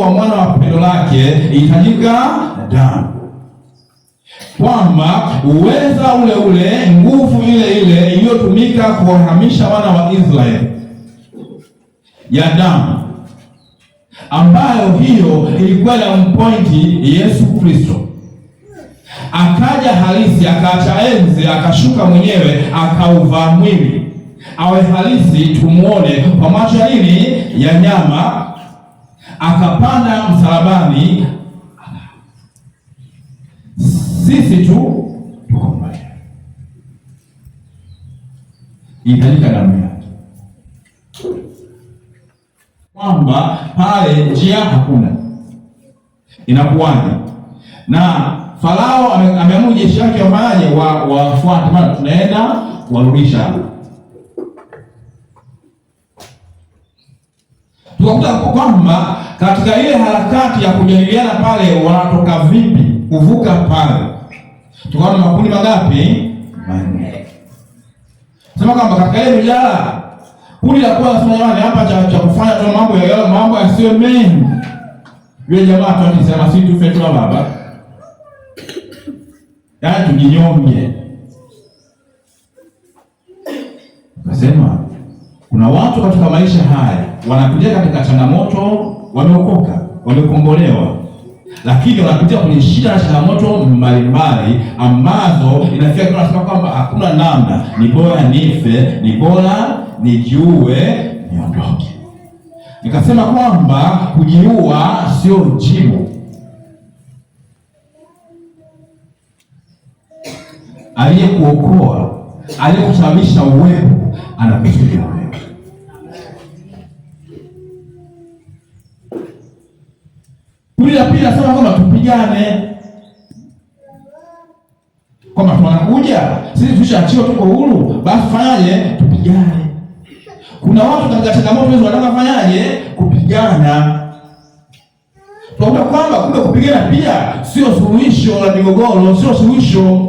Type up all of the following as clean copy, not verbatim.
wa mwana wa pendo lake ilihitajika damu, kwamba uweza ule ule, nguvu ile ile iliyotumika kuwahamisha wana wa Israeli ya damu, ambayo hiyo ilikuwa na mpointi Yesu Kristo akaja halisi, akaacha enzi, akashuka mwenyewe, akauvaa mwili, awe halisi, tumuone kwa macho ya nini? Ya nyama, akapanda msalabani, sisi tu tuko mbali, italika damu yake, kwamba pale njia hakuna. Inakuwaje? Na Farao ameamuru jeshi lake wafanyaje? Wafuate, maana tunaenda kuwarudisha. Tukakuta kwamba katika ile harakati ya kujadiliana pale, wanatoka vipi kuvuka pale, tukaona makundi mangapi? Manne. Sema kwamba katika ile mijadala, kundi la kwanza sema jamani, hapa cha kufanya tu mambo ya mambo yasiyo mengi. Yule jamaa tu akisema si tufe tu baba, yaani tujinyonge. Akasema kuna watu katika maisha haya wanapitia katika changamoto, wameokoka, wamekombolewa, lakini wanapitia kwenye shida na changamoto mbalimbali ambazo inafika kwa nasema kwamba hakuna namna, ni bora nife, ni bora nijiue, niondoke. Nikasema kwamba kujiua sio jibu. Aliyekuokoa, aliyekusababisha uwepo, anakusudia wewe. Kundi la pili nasema kwamba tupigane, kwamba tunakuja sisi tushaachiwa, tuko huru, basi fanyaje? Tupigane. Kuna watu katika changamoto hizo wanataka fanyaje? Kupigana. Tunakuta kwamba kumbe kupigana pia sio suluhisho la migogoro, sio suluhisho.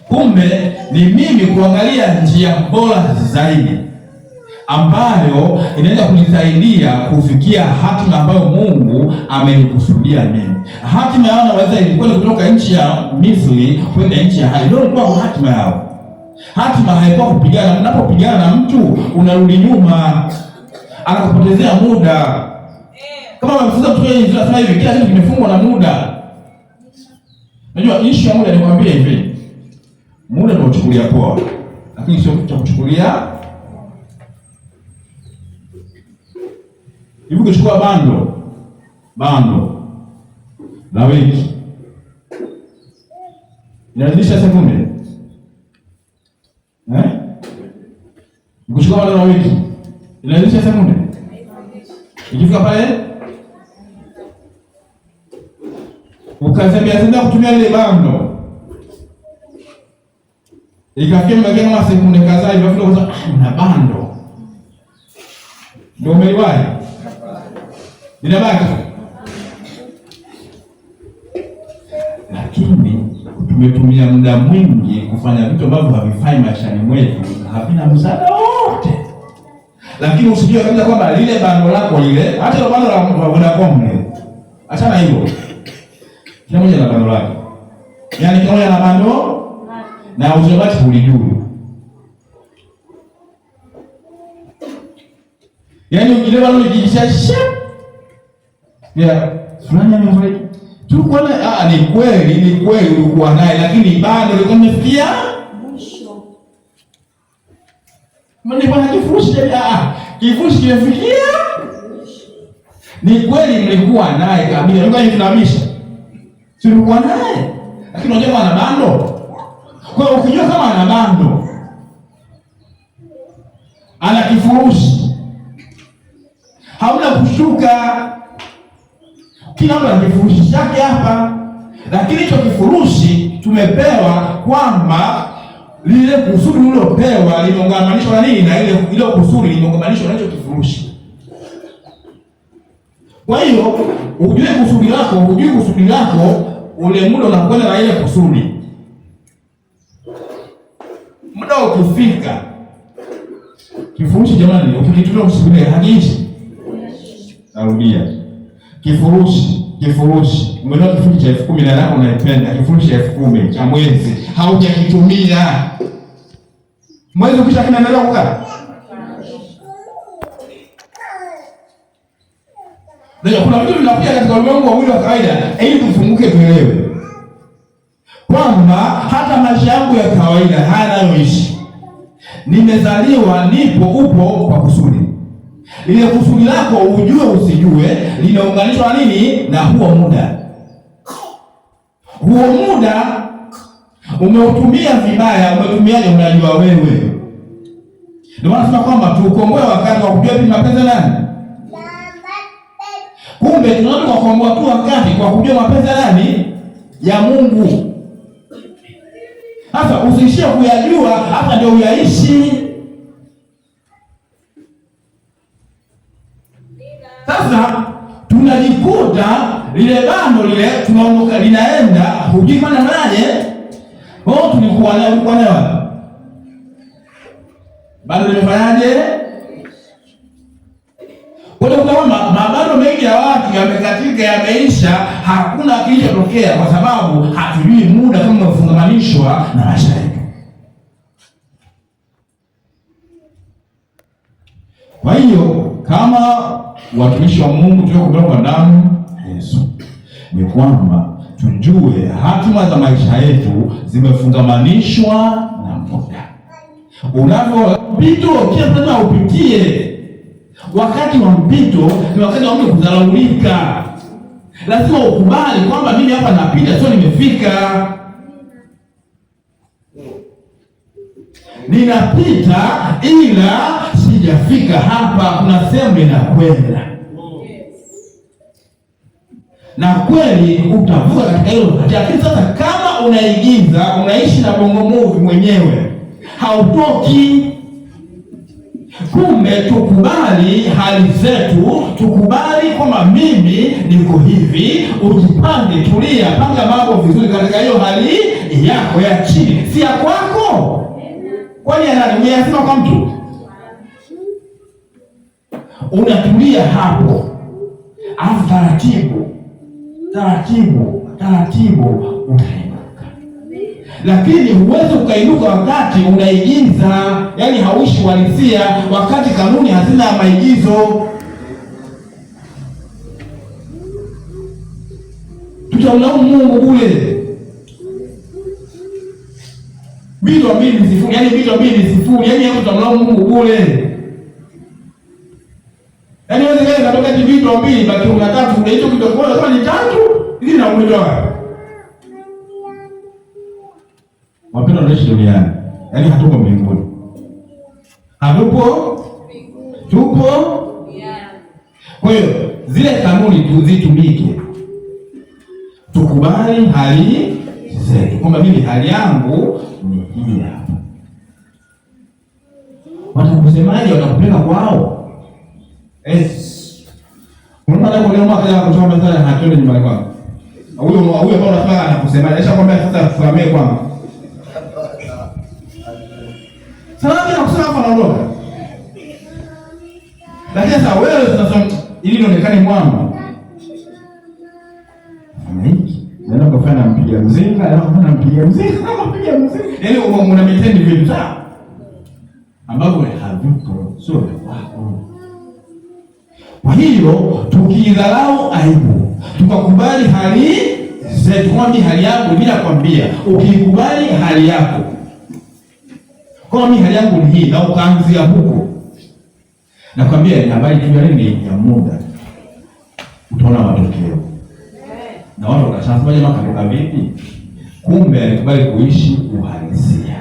Kumbe ni mimi kuangalia njia bora zaidi ambayo inaweza kunisaidia kufikia hatima ambayo Mungu amenikusudia mimi. Hatima yao naweza ilikuwa ni kutoka nchi ya Misri kwenda nchi ya ahadi. Ndio ilikuwa hatima yao. Hatima haikuwa kupigana. Unapopigana na mtu unarudi nyuma, anakupotezea muda. Kama wamemfunza mtu yeye sasa hivi kila kitu kimefungwa na muda. Unajua issue ya muda, nikwambie hivi, muda tunauchukulia poa, lakini sio cha kuchukulia hivi. Ukichukua bando la wiki inazidisha sekunde eh? Ukichukua bando la wiki inazidisha sekunde, ikifika pale ukazembea zembea kutumia lile bando ikafikia mbakia kama sekunde kadhaa hivi, afu ukaza na bando ndio umeliwahi linabaki. Lakini tumetumia muda mwingi kufanya vitu ambavyo havifai maishani mwetu, havina msaada wote. Lakini usijue kabisa kwamba lile bando lako lile, hata ile bando la Vodacom lile, achana hivyo, kila mmoja na bando lake, yaani kila mmoja na bando na uzobati hulijui. Yaani ukile bando likiisha sha ya fulani amefariki. Tulikuwa na ni kweli, ni kweli ulikuwa naye, lakini bado ulikuwa umefikia mwisho. Maana bwana kifurushi kifurushi kimefikia. Ni kweli mlikuwa naye kabisa. Ndio tunahamisha. Si ulikuwa naye? Lakini unajua ana bando. Kwa hiyo ukijua kama ana bando, ana kifurushi, hauna kushuka. Kila mtu ana kifurushi chake hapa, lakini hicho kifurushi tumepewa kwamba lile kusudi ulilopewa limeungamanishwa na nini, na ile kusudi limeungamanishwa na hicho kifurushi. Kwa hiyo ujue kusudi lako, ujue kusudi lako, ule muda unakwenda na ile kusudi. Muda ukifika, kifurushi jamani, ukikitumia usiku hakiishi. Narudia, kifurushi umenunua kifurushi cha 10,000 na lako unaipenda, kifurushi cha 10,000 cha mwezi haujakitumia. Mwezi ukisha kinaendelea kukaa. Ndio kuna vitu vinakuja katika ulimwengu wa mwili wa kawaida ili tufunguke tuelewe kwamba hata maisha yangu ya kawaida haya nayoishi, nimezaliwa, nipo, upo kwa kusudi. Lile kusudi lako ujue usijue, linaunganishwa nini na huo muda. Huo muda umeutumia vibaya, umetumiaje? Unajua wewe. Ndio maana nasema kwamba tuukomboe wakati wa kujua mapenzi nani. Kumbe tunaweza kukomboa tu wakati kwa kujua mapenzi nani ya Mungu. Sasa usiishie kuyajua, hapa ndio uyaishi. Sasa tunajikuta lile bando lile tunaondoka linaenda, hujui maana naye. Oh, tulikuwa naye, ulikuwa naye wapi? Bado limefanyaje? Kwa hiyo utaona mabando mengi ya watu yamekatika, yameisha, hakuna kilichotokea kwa sababu hatujui muda kama umefungamanishwa na maisha yetu. Kwa hiyo kama watumishi wa Mungu tuliokombolewa kwa damu Yesu, ni kwamba tujue hatima za maisha yetu zimefungamanishwa na muda. Unavyopito kila mtu upitie. Wakati wa mpito ni wakati wa mtu kudharaulika. Lazima ukubali kwamba mimi hapa napita, sio nimefika. Ninapita ila sijafika hapa, kuna sehemu ninakwenda. Na kweli utavuka katika hilo. Lakini sasa kama unaigiza, unaishi na bongo movie mwenyewe, hautoki. Kumbe tukubali hali zetu, tukubali kwamba mimi niko hivi. Ujipange, tulia, panga mambo vizuri katika hiyo hali yako ya chini, si ya kwako. Kwani ya nani? Umeyasema kwa mtu? Unatulia hapo, alafu taratibu taratibu taratibu utainuka. Lakini huwezi ukainuka wakati unaigiza, yaani hauishi uhalisia, wakati kanuni hazina maigizo. Tutamlaumu Mungu bure. Mbili mbili sifuri, yaani mbili mbili sifuri, yaani hapo tutamlaumu Mungu bure. Yaani wewe kama unatoka vitu mbili baki una tatu, na hicho kitu kama ni tatu, ili na umetoa. Wapendwa, tunaishi duniani. Yaani hatupo mbinguni. Hatupo, tupo duniani. Kwa hiyo zile kanuni tuzitumike. Tukubali hali zetu. Kwamba mimi hali yangu ni hii hapa. Watakusemaje? Watakupeleka kwao. Unaona leo mwaka kutoa methali hatuende nyumbani kwako. Huyo huyo ambao unasema anakusemaje? Alishakwambia sasa tusamee kwangu. Salamu na kusema hapa anaondoka. Lakini sasa wewe sasa ili nionekane mwamba. Fanya hiki. Naenda kufanya mpiga mzinga, naenda kufanya mpiga mzinga, mpiga mzinga. Yaani una mitendi vitu sawa? Ambavyo havipo, sio vya kwako. Kwa hiyo tukidharau aibu, tukakubali hali zetu, kwamba hali yangu, mimi nakwambia, ukikubali hali yako kwa mimi hali yangu ni hii, na ukaanzia huko, nakwambia ni habari tu ya nini, ya muda, utaona matokeo. Na watu wakasema jamaa katoka vipi? Kumbe alikubali kuishi uhalisia.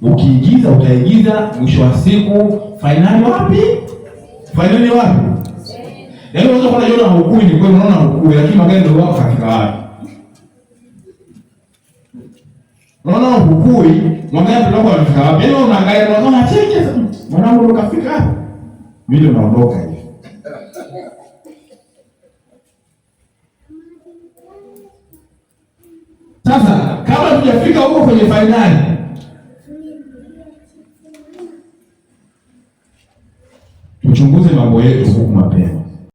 Ukiigiza utaigiza, mwisho wa siku fainali wapi? Fainali wapi? Yaani unaweza kuona jiona hukui, ni kweli unaona hukui, lakini magari ndio wako katika wapi? Unaona hukui, magari ndio wako katika wapi? Yaani unaangalia unaona cheki, mwanangu ndo kafika hapo. Mimi ndo naondoka hivi. Sasa kama tujafika huko kwenye fainali, Tuchunguze mambo yetu huku mapema.